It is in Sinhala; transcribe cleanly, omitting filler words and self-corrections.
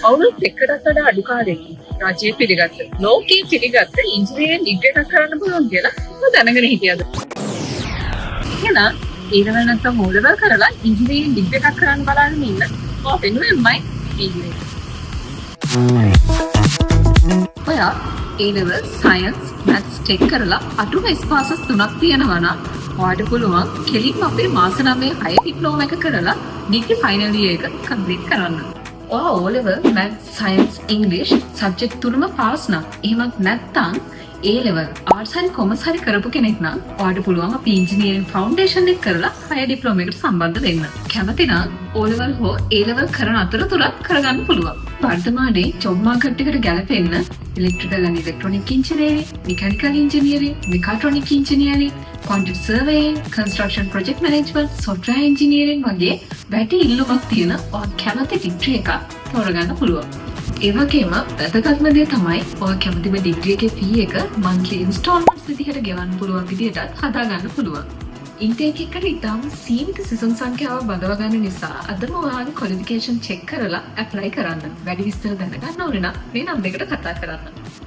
අවුරුදු 2කටත් වඩා අඩු කාලෙකින් රජය පිළිගත්ත, ලෝකයේ පිළිගත්ත ඉංජිනේරින් ඩිග්‍රී එකක් කරන්න පුළුවන් කියලා මම දැනගෙන හිටියද? එහෙනම් ඒ ලෙවල් නැත්නම් ඕ ලෙවල් කරලා ඉංජිනේරින් ඩිග්‍රී එකක් කරන්න බලාගෙන ඉන්න ඔයා වෙනුවෙන්මයි මේ වීඩියෝ එක. ඔයා ඒ ලෙවල් සයන්ස්, මැත්ස්, ටෙක් කරලා අඩුම S passes තුනක් තියෙනවා නම් ඔයාට පුළුවන් කෙලින්ම අපේ මාස 9 හයර් ඩිප්ලෝමා එක කරලා ඩිග්‍රී ෆයිනල් ඉයර් එක කම්ප්ලීට් කරන්න. ඔයා O level maths, science, English subject තුනම පාස් නම්, එහෙමත් නැත්නම් ඒ ලෙවල් ආර්ට්ස් හරි කොමර්ස් හරි කරපු කෙනෙක් නම්, ඔයාට පුළුවන් අපි ඉංජිනේරින් ෆවුන්ඩේෂන් එක කරලා හයර් ඩිප්ලෝමා එකට සම්බන්ධ වෙන්න. කැමති නම් O level හෝ ඒ ලෙවල් කරන අතරතුරත් කරගන්න පුළුවන්. වර්තමානයේ ජොබ් මාකට් එකට ගැලපෙන්න electrical and electronic engineering, mechanical engineering, mechatronic engineering, quantity surveying, construction project management, software engineering වගේ වැඩි ඉල්ලුමක් තියෙන ඔයා කැමති ඩිග්‍රී එකක් තෝරගන්න පුළුවන්. ඒ වගේම වැදගත්ම දේ තමයි ඔයා කැමතිම ඩිග්‍රී එකේ ෆී එක මන්ත්ලි ඉන්ස්ටෝල්මන්ට්ස් විදිහට ගෙවන්න පුළුවන් විදිහටත් හදාගන්න පුළුවන්. ඉන්ටේක් එකට ඉතාම සීමිත සිසුන් සංඛ්‍යාව බඳව ගන්න නිසා අදම ඔයාගේ ක්වොලිෆිකේෂන් චෙක් කරලා ඇප්ලයි කරන්න. වැඩි විස්තර දැනගන්න ඕනේ නම් මේ නම්බර් එකට කතා කරන්න.